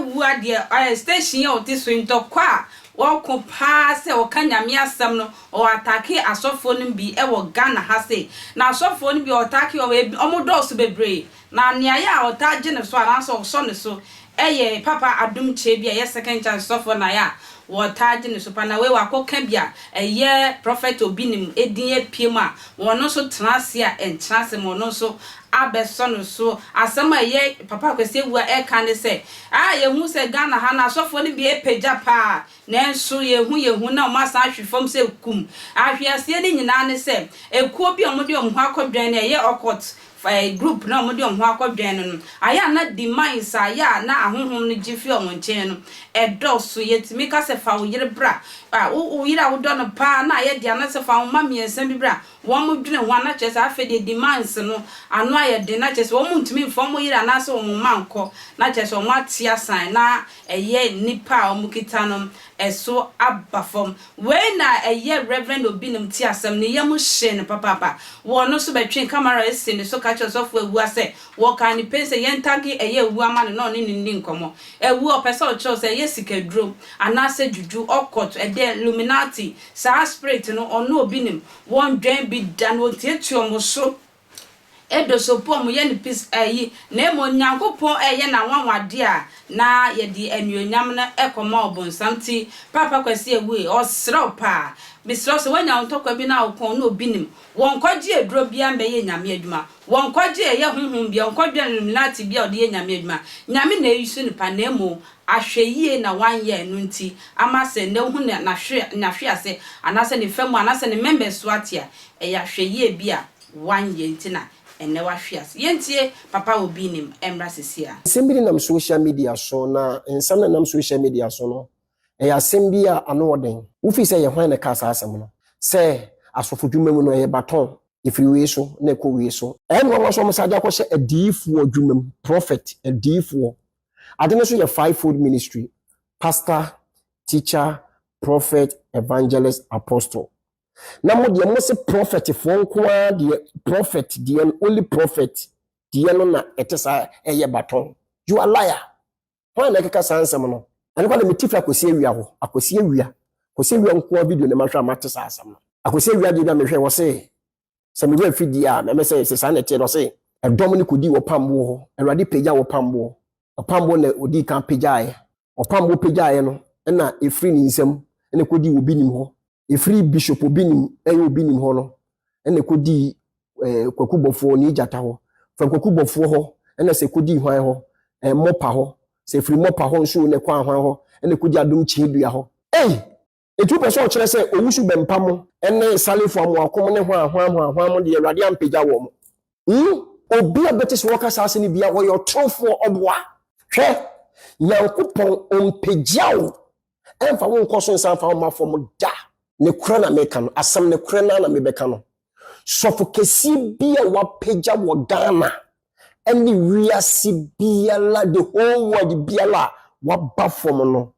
Awuah deɛ ɔyɛ station yi a ɔte so yi ntɔkwa a wɔko paa sɛ ɔka Nyame asɛm no ɔ attacke asɔfoɔ no bi wɔ Ghana ha sei na asɔfoɔ no bi ɔ attacke wɔn ebi wɔn dɔɔso bebree na nea yɛ a ɔtaa gye ne so anaasɛ ɔsɔ ne so yɛ Papa Adom Kyei bi a ɛyɛ Second Chance sɔfoɔ na yɛ a wɔtaa gye ne so paa na wei wakɔ ka bi a ɛyɛ Prophet Obi nim edin apue mu a wɔn nso tena ase a ɛntena ase ma ɔno nso abɛsɔ no so. Asɛm a ɛyɛ Papa Kwasi Awuah ɛka ne sɛ, Ah yɛhu sɛ Ghana ha no asɔfoɔ no bi apagya paa nanso yɛhu yɛhu na wɔn asan ahwe fam sɛ kum. Ahweaseɛ no nyinaa ne sɛ ekuo bi a wɔde wɔn ho akɔdwɛn no ɛyɛ occult group no a wɔde wɔn ho akɔdwɛn no no ayɛ a na demise a ayɛ a na ahonhom no gye fi wɔn nkyɛn no ɛdɔɔso. Yɛtumi ka sɛ fa wo yere bra, wo yere a wodɔ no paa na ayɛ dea anaasɛ fa wo mma mmiɛnsa bi bra. Wɔdwene ho a, na kyerɛ sɛ afei deɛ demands no ano ayɛ den, na kyerɛ sɛ wɔntumi mfa wɔn yere anaasɛ wɔn mma nkɔ, na kyerɛ sɛ wɔate asan, na ɛyɛ nnipa a wɔkita no so aba fam. Wei na ɛyɛ Rev. Obinim te asɛm, ne yam hyee no papaapa. Wɔn nso bɛtwee camera sii ne so ka kyerɛɛ Ɔsɔfo Awuah sɛ wɔkaa no pen sɛ yɛntage ɛyɛ Awuah ma no na ɔne no nni nkɔmmɔ. Awuah, ɔpɛ sɛ ɔkyerɛ wo sɛ ɛyɛ sikaduro anaasɛ juju, occult, ɛdeɛn, illuminati, saa spirit no ɔno Obinim Wɔndwɛn bi da na wɔtiatia wɔn so dosopo wɔn yɛ no pis ayi, na mmom Nyankopɔn reyɛ n'anwanwadeɛ a na yɛde anuonyam no kɔma ɔbonsam nti Paapa Kwasi Awuie ɔsrɛ wo paa mesrɛ wo sɛ woanya wo ntɔkwa bi na wokɔn na obi nim wɔnkɔgye aduro biara mmɛyɛ Nyame adwuma wɔnkɔgye ɛyɛ honhom biara wɔnkɔdwɛn Illuminati biara ɔde yɛ Nyame adwuma Nyame na ɛyi so nipa na mmom Ahwɛyie na wanyɛ ɛno nti ama sɛ nnɛ wohu no nahwe nahwease anaasɛ ne fa mu anaasɛ ne members so ate a, ɛyɛ ahwɛyie bi a wanyɛ nti na ɛnnɛ wahwe ase. Yɛntie Papa Obi Nim mmra sesie a. Nsɛm bi nenam social media so, na nsɛm no a ɛnam social media so no, ɛyɛ asɛm bi a ano wɔ den. Wofii sɛ ɛyɛ hwan na ɛkaa saa asɛm no? Sɛ asɔfodwuma mu no, ɛyɛ baton, ɛfiri wei so na ɛkɔ wei so. Ɛyɛ nwanwa sɛ wɔsan de akɔhyɛ adiyifoɔ adwuma mu, prophet, adiyifoɔ. Ade no nso yɛ five fold ministry, pastor, teacher, prophet, evangelist, apostle. Na mo deɛ mo se prophet foɔ nko ara deɛ prophet deɛ no only prophet deɛ no na ɛte saa ɛyɛ baton. You are liar. Hwan na ɛkeka saa nsɛm no? Ɛno kwa na meti fi Akwasi Awia hɔ. Akwasi Awia. Akwasi Awia nko ara video na mahwɛ a mate saa asɛm no. Akwasi Awia deɛ bi a mehwɛ wɔ se Sɛ me werɛ fi deɛ a, mɛmɛ sɛ sɛ saa na ɛteɛ no, ɔse, ɛdɔm no kɔdii ɔpamboɔ hɔ, Awurade pagyaa ɔpamboɔ, ɔpamboɔ na ɔdii kan pagyaeɛ, ɔpamboɔ pagyaeɛ no na ɛfiri ne nsam na ɛkɔdii Obinim hɔ, ɛfiri Bishop Obinim, ɛyɛ Obinim hɔ no na ɛkɔdii eh, Kwaku Bɔfoɔ ne Gyata hɔ, from Kwaku Bɔfoɔ hɔ na sɛ ɛkɔdii hwan hɔ, eh, Mɔpa hɔ, sɛ ɛfiri Mɔpa hɔ nso na ɛkɔ ahwan hɔ, na ɛkɔdii Adom Kyeedua hɔ. Ei! Enti wopɛ sɛ ɔkyerɛ sɛ owusu bɛmpa mo ne Salifo amoako mo ne hwan hwan hwan hwan mo deɛ Awurade ampagya wɔn. Hmm? Obi a ɔbɛte sɛ wɔka saa asɛm no biara ɔyɛ ɔtorofoɔ, ɔboa. Hwɛ! Nyankopɔn ɔmpagya wo ɛmfa wo nkɔ so nsan mfa wo mma fam da. Nokorɛ na meka no, asɛm nokorɛ no ara na mebɛka no. Sɔfo kɛseɛ bi a wapagya wɔ Ghana ɛne wiase biara, the whole world biara a waba fam no,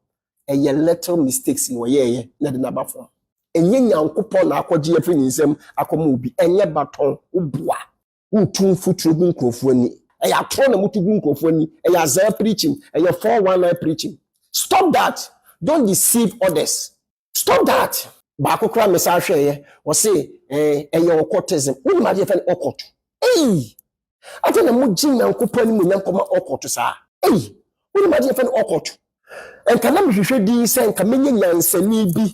ɛyɛ little mistakes na ɔyɛɛyɛ na ɛde no aba fam. Ɛnyɛ Nyankopɔn na akɔgye afiri ne nsam akɔma obi. Ɛnyɛ baton, woboa. Wotu mfuturo gu nkurɔfoɔ ani. Ɛyɛ atorɔ na motu gu nkurɔfoɔ ani. Ɛyɛ azaa preaching. Ɛyɛ 419 preaching. Stop that! Don't deceive others. Stop that! Baako koraa mesan hwɛeɛ, ɔse eh, ɛyɛ occultism. Wonim adeɛ yɛfrɛ no occult? Ei! Adɛn na mogye Nyankopɔn animuonyam kɔma occult saa? Ei! Wonim adeɛ yɛfrɛ no occult? Nka na mehwehwɛ din sɛ nka mɛnya nyansani bi,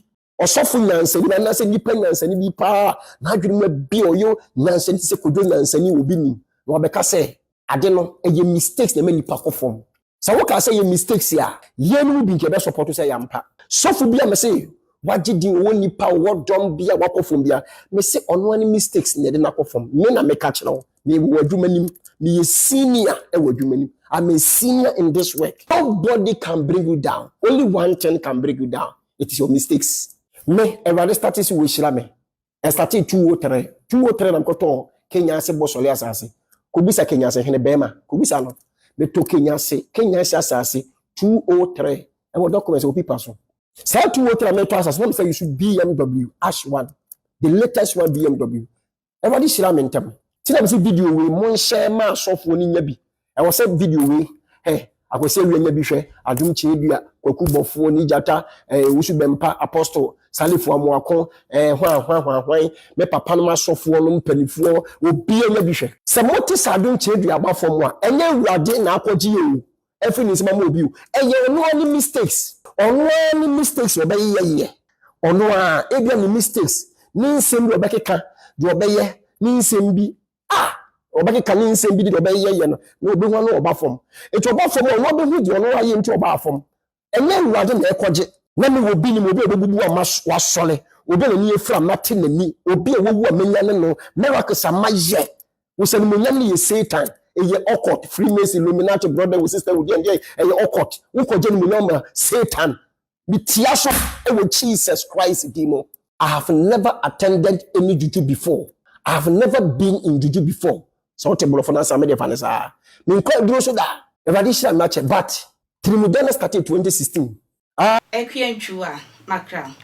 ɔsɔfo nyansani bi anaasɛ nipa nyansani bi paa, n'adwene mu abi ɔyɛ nyansani te sɛ Kojo nyansani obi nim, na wabɛka sɛ ade no ɛyɛ mistakes na ɛma nipa kɔ fam. Sɛ wokaa sɛ ɛyɛ mistakes a, yɛn mu bi nka yɛbɛ support sɛ ɛyɛ ampa. Sɔfo bi a mese wagye din, ɔwɔ nipa, ɔwɔ dɔm bi a wakɔ fam bi a, mese ɔno ara ne mistakes na ɛde no akɔ fam. Me na meka kyerɛ wo, mewɔ adwuma nim, meyɛ senior wɔ adwuma nim. I'm a senior in this work. Nobody can bring you down. Only one thing can bring you down. It is your mistakes. Me, Awurade starte sɛ wɔahyira me. Ɛstartee 203. 203 na mekɔtɔɔ Kenya ase bɔsɔle asase. Kɔbisa Kenya ase hene bɛrima. Kɔbisa no. Metɔ Kenya ase, Kenya ase asase 203. Ɛwɔ documents ɛwɔ paper so. Saa 203 a metɔ asase na mesɛ use BMW Ash 1. The latest one BMW. Awurade hyira me ntɛm. Ti na mese video wei monhyɛ ma asɔfoɔ no nya bi. Ɛwɔ sɛ video wei, hɛ, Akwasi Awia nya bi hwɛ, Adom Kyerɛdua, Kwaku Bɔfoɔ, Ni Gyata, eh, Wusu Bɛmpa, Apostle, Salifo Amoako, eh, hwan hwan hwan hwan, me papa nom asɔfoɔ nom mpanimfoɔ, obiara nya bi hwɛ. Sɛ mote sɛ Adom Kyerɛdua aba fam a, ɛnyɛ Awurade na akɔgye yɛ o, ɛfiri ne nsam ama obi o, ɛyɛ ɔno ara ne mistakes. Ɔno ara ne mistakes na ɔbɛyeyɛyeyɛ. Ɔno ara, ebia ne mistakes, ne nsɛm bi a ɔbɛkeka, deɛ ɔbɛyɛ, ne nsɛm bi a ɔbɛkeka ne nsɛm bi de deɛ ɔbɛyɛyɛ no, na ɔbɛhu ano ɔba fam. Nti ɔba fam a, ɔno abɛhu deɛ ɔno ayɛ nti ɔbaa fam. Ɛnyɛ Awurade na ɛkɔgye. Na mewɔ bi nim, obi a ɔbɛbubu a wasɔre, obi a n'ani afira a mate n'ani, obi a wawu a manyane no, miracles a mayɛ. Wo sɛ animuonyam no yɛ Satan, ɛyɛ occult, Freemason, Illuminati, brotherhood, sisterhood, deɛ deɛ ɛyɛ occult. Wokɔgye animuonyam ma Satan. Metia so wɔ Jesus Christ din mu. I have never attended any juju before. I have never been in juju before. Sɛ wote borɔfo no asa mede fa no saa. Menkɔ aduro so da. Awurade hyira me akyɛ but tirimudɛ no started 2016. Akua Ntwiwa, Makra.